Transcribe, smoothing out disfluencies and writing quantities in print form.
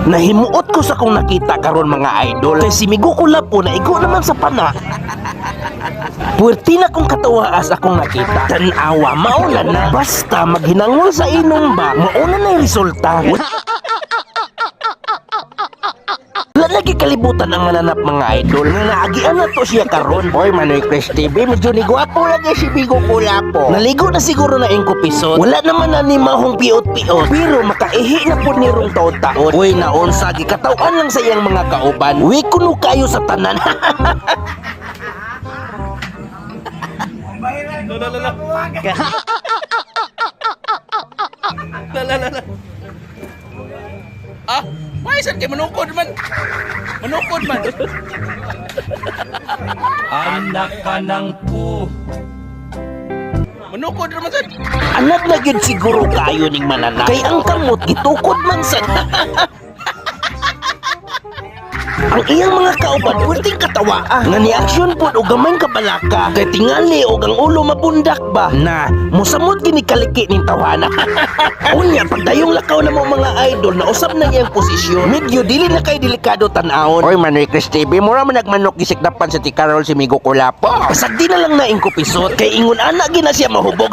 Nahimuot ko sa kong nakita karon, mga idol. Kay si Migo Kulapo na igo naman sa pana. Puwerti na kong katawaas akong nakita. Tanawa, mauna na. Basta maghinangol sa inom ba, mauna na yung resulta. Wala lagi kalibutan ang mananap, mga idol, nga naagian na to siya karon. Oy, Manoy Chris TV, medyo ni gwapo lagi si Bigo Kulapo. Naligo na siguro na ing kupisot. Wala naman na ni mahong piot-piot. Pero makaihi na po ni rong taon-taon. Uy, naunsa, gikatawan lang sa iyang mga kauban. Uy, kuno kayo sa tanan. La la la la. La la la la. Ah, why sad kay manukod man? Manukod man. Anak ka ng pu. Manukod naman sad. Anad na gyud siguro kayo ning mananap. Kay ang kamot gitukod man sa ang iyang mga kauban, puwerteng katawaa. Nga ni aksyon pod og gamayng kabalaka. Kay tingali og ang ulo mabundak ba. Na, musamot gini kaliki ning tawana. Unya, pagdayong lakaw na mo, mga idol, na usab na iyang posisyon. Medyo dili na kay delikado tan-awon. Oy, Manoy Chris TV, mura man nagmanok gisikdapan sa ti Carol si Migo Kulapo. Pasagdi na lang na ing kupisot. Kay ingon ana gina siya mahubog.